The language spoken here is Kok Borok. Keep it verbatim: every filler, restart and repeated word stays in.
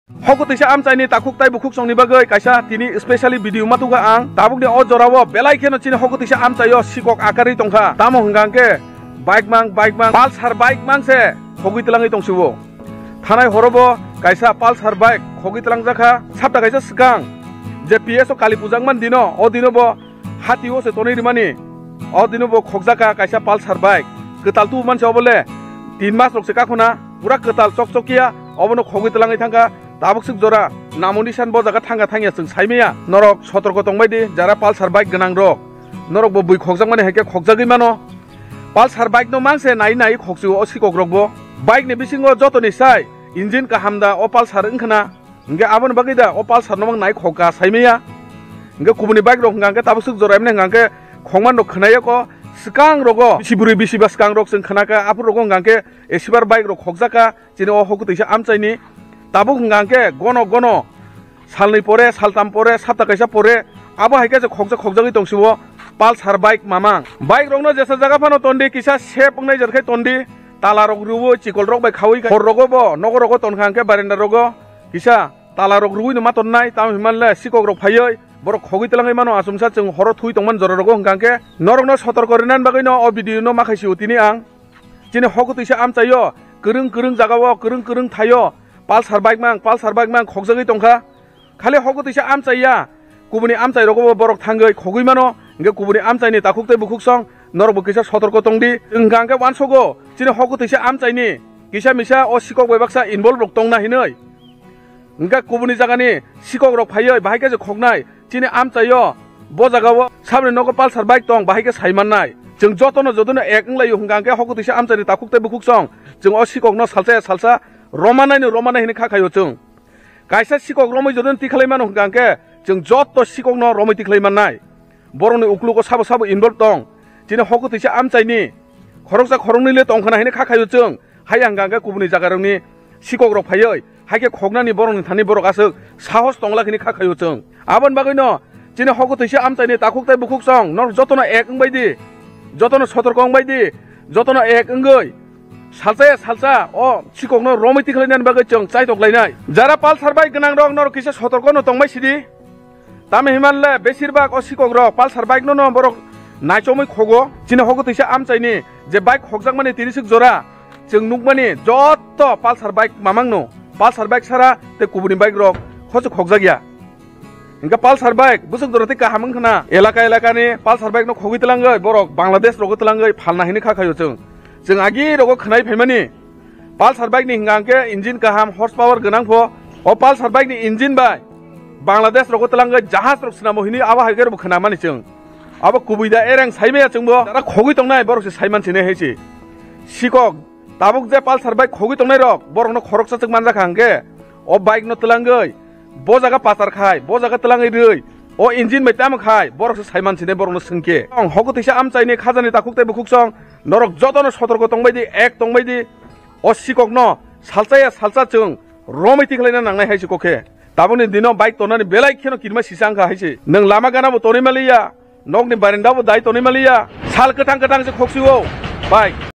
Hoku twisa amchaini takhuk tai bukhuk songni bagwi kaisa tini specially video ma tubukha ang. Tabukni o jorao belai kheno chini hoku twisa amchaio sikok akarwi tongkha. Tamo hwnkha hwnkhe bike mang, bike mang, Pulsar bike mang se khogwi twlangwi tongsiwo. Thanai horobo kaisa Pulsar bike khogwi twlangjakha. Sapta kaisa swkang je P S o kali pujakman dino, o dino bo hati o se tonwi rimani. O dino bo khokjakha kaisa Pulsar bike. Kwtal tubu manse obo le tin mas rok se kakhona, pura kwtal chokchokya, obono khogwi twlangwi thangkha. Tabuk swk jora namo nisan bo jaga thangkha thangya chwng saimaya. Norok sotorko tongbai di, jara Pulsar bike gwnang rok. Norok bo bui khokjakmani hai khe khokjagwi mano. Pulsar bike no mangse nai nai khoksio o sikok rok bo. Bike ni bisingo joto ni sai engine kaham da o Pulsar wngkhana. Hingke aboni bagwi da o Pulsar no mang nai khokka saimaya. Hingke kubuni bike rok hingka hingke tabuk swk jora emne hingka hingke khongman rok khwnaya ko swkang rogo bisi bwrwi bisi ba swkang rok chwng khwnaka aphuru rogo hingka hingke esibar bike rok khokjaka chini o hoku twisa amchaini. Tabuk hingka hingke gono gono salnwi pore, saltam pore, sapta kaisa pore abo hai khe khokjak khokjagwi tongsiwo Pulsar bike mamang. Bike rokno jesa jaga phano tondi kisa sep wngnai jer khai tondi. Tala rok rwui chikol rok bai khaui hor rogo bo nogo rogo tonkha hingke barenda rogo. Kisa tala rok rwui no ma tonnai, tamo hinmanle sikok rok phaioi borok khogwi twlangwi mano, achomsa chwng horo thui tongmani jora rogo hwnkha hwnkhe norokno sotorko rinani bagwino o video no ma khaisio tini ang. Chini hoku twisa amchaio kwrwng kwrwng jagao kwrwng kwrwng thaio Pulsar bike mang, Pulsar bike mang khokjagwi tongkha. Khali hoku twisa amchaiya, kubuni amchai rogo bo borok thangwi khogwi mano, hwnkhe kubuni amchaini takhuk tei bukhuk song norok bo kisa sotorko tongdi. Hwnkha hwnkhe uansogo chini hoku twisa amchaini kisa misa o sikok bai baksa involve rok tongna hinwi. Hingke kubuni jagani sikok rok phaioi bahai khe je khoknai chini amchaio bo jagao saboni nogo Pulsar bike tong bahai khe sai mannai. Chwng jotono jotono ek wnglaio hingka hingke hoku twisa amchaini takhuk tei bukhuk song chwng o sikokno salsa ya salsa romanai no romanai hinwi kha khaio chwng. Kaisa sikok romwi jotono tikhlai mano hingka hingke chwng joto sikokno romwi tikhlai mannai. Borokni uklugo sabo sabo involve tong. Chini hoku twisa amchaini khoroksa khoroknwi le tongkhana hinwi kha khaio chwng. Hai hingka hingke kubuni jagarokni sikok rok phaioi, hai khe khoknani borokni thani borok aswk sahos tongla hinwi kha khaio chwng. Aboni bagwino chini hoku twisa amchaini takhuk tei bukhuk song, norok jotono ek wngbai di, jotono sotorko wngbai di, jotono ek wngwi salsa ya salsa o sikokno romwi tikhlainani bagwi chwng chaitok lainai. Jara Pulsar bike gwnang rok norok kisa sotorko no tongbai sidi. Tamo hinmanle besirbak o sikok rok Pulsar bike no no borok naichomwi khogo. Chini hoku twisa amchaini je bike khokjakmani tini swk jora chwng nukmani joto Pulsar bike mamang no, Pulsar bike sara tei kubuni bike rok hochu khokjak ya. Hingke Pulsar bike bwswk jora tei kaham wngkhana elaka elakani Pulsar bike no khogwi twlangwi borok Bangladesh rogo twlangwi phalna hinwi kha khaio chwng. Chwng agi rogo khwnai phaimani. Pulsar bike ni hingka hingke engine kaham, horse power gwnang pho. O Pulsar bike ni engine bai Bangladesh rogo twlangwi jahaj rok swnamo hinwi abo hai khe bo khwnamani chwng. Abo kubui da ereng saimaya chwngbo. Jara khogwi tongnai borok se saiman sinai hai se. Sikok tabuk je Pulsar bike khogwi tongnai rok borokno khoroksa chwk manjak hangke o bike no twlangwi bo jaga patar khai, bo jaga twlangwi rwi, o engine bai tamo khai, borok se saiman sinai borokno swngke. Ang hoku twisa amchaini khajani takhuk tei bukhuk song, norok jotono sotorko tongbai di, ek tongbai di, o sikokno salsa ya salsa chwng romwi tikhlaina nangnai hai se kokhe. Tabukni dino bike tonani belai kheno kirima sisa wngkha hai se. Nwng lama gana bo tonwi maliya, nokni barenda bo dai tonwi maliya, sal kwthang kwthang se khoksio bike.